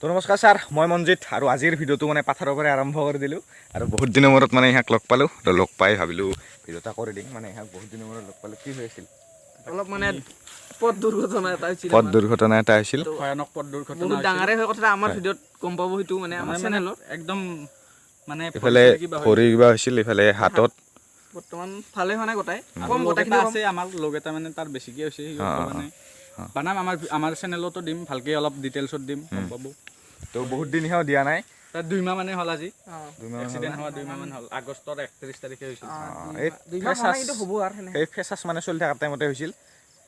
তো নমস্কাৰ ছাৰ, মই মঞ্জিত আৰু আজিৰ ভিডিঅ'টো মানে পাথাৰৰ পৰাই আৰম্ভ কৰি দিলোঁ। আৰু বহুত দিনৰ মূৰত মানে ইহাক লগ পালোঁ। তো লগ পাই ভাবিলোঁ ভিডিঅ' এটা কৰি দিম। মানে ইহাক বহুত দিনৰ মূৰত লগ পালোঁ। কি হৈ আছিল? অলপ মানে পথ দুৰ্ঘটনা এটা হৈছিল। পথ দুৰ্ঘটনা এটা হৈছিল। ভয়ানক পথ দুৰ্ঘটনা বহুত হৈছিল। ডাঙৰে হয় কথাটো, আমাৰ ভিডিঅ'ত গম পাব সেইটো মানে আমাৰ মানে চেনেলত। একদম মানে ইফালে ভৰি কিবা হৈ ভৰি কিবা হৈছিল, ইফালে হাতত। বৰ্তমান ভালে হোৱা নাই গোটাই। আৰু কম লগ গোটাইখিনি এটা কম। আছে আমাৰ লগ এটা, মানে তাৰ বেছিকে হৈছে। সি মানে বানাম, আমাৰ চেনেলতো দিম, ভালকে অলপ ডিটেইলছত দিম, গম পাব। তো বহুত দিন সেয়াও দিয়া নাই। তাৰ 2 মাহ মানে হ'ল আজি। 2 মাহ মান। এক্সিডেণ্ট হোৱা 2 মাহ মান হ'ল, আগষ্টৰ 31 তাৰিখে হৈছিল। এই 2 মাহ হোৱা নাই কিন্তু হ'ব আৰু সেনে। সেই ফেচাছ মানে চলি থকা টাইমতে হৈছিল।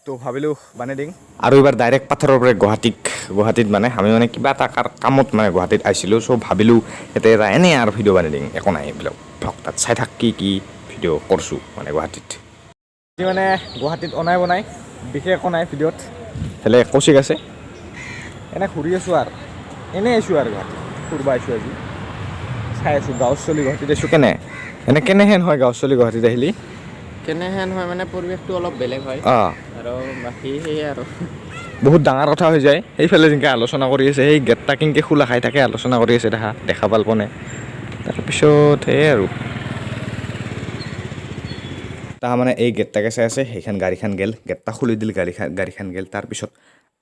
তো ভাবিলোঁ বানাই দিম। আৰু এইবাৰ ডাইৰেক্ট পাথৰৰ পৰা গুৱাহাটীক, গুৱাহাটীত মানে আমি মানে কিবা এটা কামত মানে গুৱাহাটীত আহিছিলোঁ। চ' ভাবিলোঁ ইয়াতে এটা এনেই আৰু ভিডিঅ' বনাই দিম, একো নাই এইবিলাক ভ্লগ। তাত চাই থাক কি কি ভিডিঅ' কৰিছোঁ মানে গুৱাহাটীত। আজি মানে গুৱাহাটীত অনাই বনাই, বিশেষ একো নাই ভিডিঅ'ত। এইফালে কৌশিক আছে। এনে ঘূৰি আছোঁ আৰু এনেই আহিছোঁ আৰু গুৱাহাটীত ফুৰিব আহিছোঁ আজি। চাই আছোঁ গাঁৱৰ চলি গুৱাহাটীত আহিছোঁ কেনে, এনে কেনেহেন হয় গাঁৱৰ চলি গুৱাহাটীত আহিলি? কেনেহেন হয় মানে পৰিৱেশটো অলপ বেলেগ হয়। আৰু বাকী সেয়ে আৰু। বহুত ডাঙৰ কথা হৈ যায়। সেইফালে যেনেকৈ আলোচনা কৰি আছে, সেই গেটটা কেনেকৈ খোলা খাই থাকে, আলোচনা কৰি আছে, দেখা দেখা পালপনে। তাৰপিছত সেয়ে আৰু তাৰ মানে এই গেটটাকে চাই আছে। সেইখন গাড়ীখন গেল, গেটটা খুলি দিল, গাড়ীখন গেল। তাৰপিছত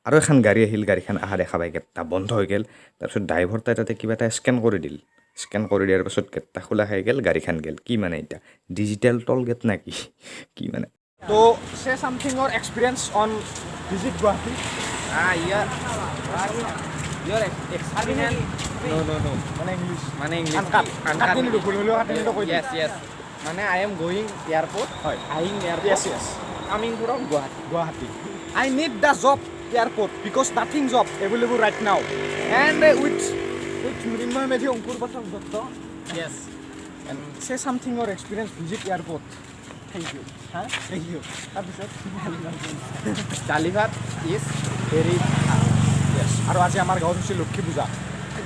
আৰু এখন গাড়ী আহিল। গাড়ীখন অহা দেখা পাই গেটটা বন্ধ হৈ গ'ল। তাৰপিছত ড্ৰাইভাৰটাই তাতে কিবা এটা স্কেন কৰি দিল। স্কেন কৰি দিয়াৰ পাছত গেটটা খোলা খাই গ'ল, গাড়ীখন গ'ল। কি মানে এতিয়া ডিজিটেল টল গেট না কি কি মানে? তো say something or experience on visit Guwahati. Your experience. No, মানে ইংলিছ। মানে ইংলিছ। আনকাট কাটি নিদিওঁ, ভুল হ'লেও কাটি নিদিওঁ, কৈ দিম। য়েছ, মানে I am going airport. হয়। আহিং airport. Yes. Coming from Guwahati. Guwahati. I need the job airport because nothing job available right now. And with Mrinmoy Medhi, Ankur Pathak Dutta. Yes. And say something or experience visit airport. Thank you. Huh? Thank you. তাৰপিছত দালি ভাত is very Yes. আৰু আজি আমাৰ গাঁৱত হৈছে লক্ষী পূজা।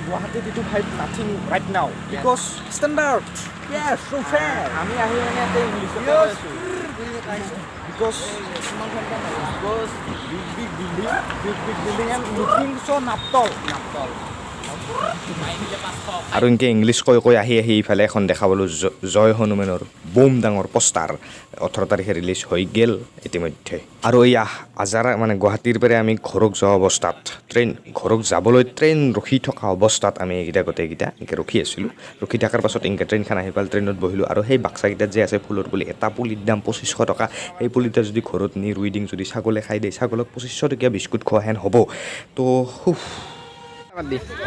গুৱাহাটীত এইটো ভাই nothing right now because standard. Yes, so fair. আমি আহি মানে ইয়াতে ইংলিছত আছোঁ। Because because big big building, big big building and looking so Naaptol. Naaptol. আৰু এনেকৈ ইংলিছ কৈ কৈ আহি আহি ইফালে এখন দেখা পালোঁ জয় হনুমানৰ বম ডাঙৰ পোষ্টাৰ। 18 তাৰিখে ৰিলিজ হৈ গ'ল ইতিমধ্যে। আৰু এইয়া আজাৰা মানে গুৱাহাটীৰ পৰা আমি ঘৰক যোৱা অৱস্থাত, ট্ৰেইন ঘৰক যাবলৈ ট্ৰেইন ৰখি থকা অৱস্থাত আমি এইকেইটা গোটেইকেইটা এনেকৈ ৰখি আছিলোঁ। ৰখি থকাৰ পাছত এনেকৈ ট্ৰেইনখন আহি পাল, ট্ৰেইনত বহিলোঁ। আৰু সেই বাক্সাকেইটাত যে আছে ফুলৰ পুলি, এটা পুলিৰ দাম 2500 টকা। সেই পুলিটা যদি ঘৰত নি ৰুই দিওঁ, যদি ছাগলে খাই দিয়ে, ছাগলক 2500 টকীয়া বিস্কুট খোৱা হেন হ'ব। তো হুফ।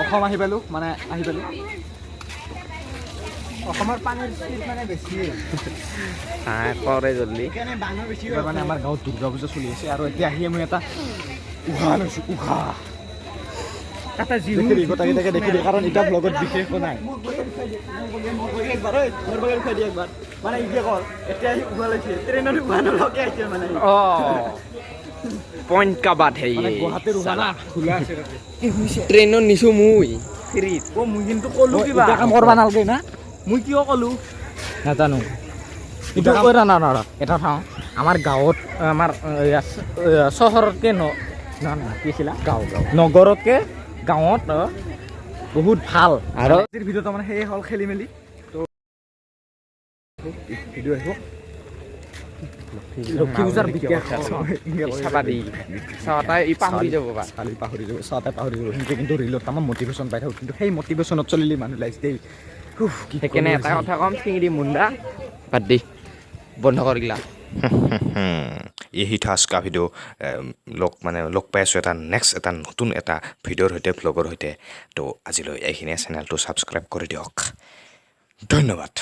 অসম আহি পালোঁ, মানে আহি পালোঁ। অসমৰ পানীৰ স্পীড মানে বেছি কৰে জল্দি। এইবাৰ মানে আমাৰ গাঁৱত দুৰ্গা পূজা চলি আছে আৰু এতিয়া আহি মই এটা উশাহ লৈছোঁ, উশাহ। দেখিবি গোটেইকেইটাকে দেখিবি, কাৰণ এতিয়া ভ্লগত বিশেষ একো নাই। মানে এতিয়া কল এতিয়া আহি উশাহ লৈছে, ট্ৰেইনত উশাহ নলকে আহিছে মানে। পইণ্ট কা বাত হে। মানে গুৱাহাটীৰ উশাহ না খোলা আছে তাতে। ট্ৰেইনত নিছো মুই ফ্ৰীত। অ, মই কিন্তু ক'লো কিবা। এতিয়া কাম কৰিব নালাগে না। মই কিয় ক'লো? নাজানো কিন্তু ঐ না না না, এটা চাওঁ, আমাৰ গাঁৱত আমাৰ চহৰতকে ন না না কি আছিলা? গাঁও, গাঁও। নগৰতকে গাঁৱত বহুত ভাল। আৰু আজিৰ ভিডিঅ'টো মানে সেয়ে হ'ল খেলি মেলি। তো ভিডিঅ' আহিব। লক্ষী পূজাৰ বিশেষ চাবা দি চাৱাতাই ই পাহৰি যাব বা। চালি পাহৰি যাব, চাওঁতে পাহৰি যাব সেনেকৈ। কিন্তু ৰিলত আমাৰ মটিভেশ্যন পাই থাকোঁ, কিন্তু সেই মটিভেশ্যনত চলিলে মানুহ লাইফ দেই। হুফ, কি সেইকাৰণে ক'লো এটা আজি। কথা ক'ম, চিঙৰি মুণ্ডা বাদ দি বন্ধ কৰিলা। यही था आज का ভিডিঅ'। লগ মানে লগ পাই আছোঁ এটা নেক্সট এটা নতুন এটা ভিডিঅ'ৰ সৈতে, ভ্লগৰ সৈতে। তো আজিলৈ এইখিনিয়ে। চেনেলটো ছাবস্ক্ৰাইব কৰি দিয়ক। ধন্যবাদ।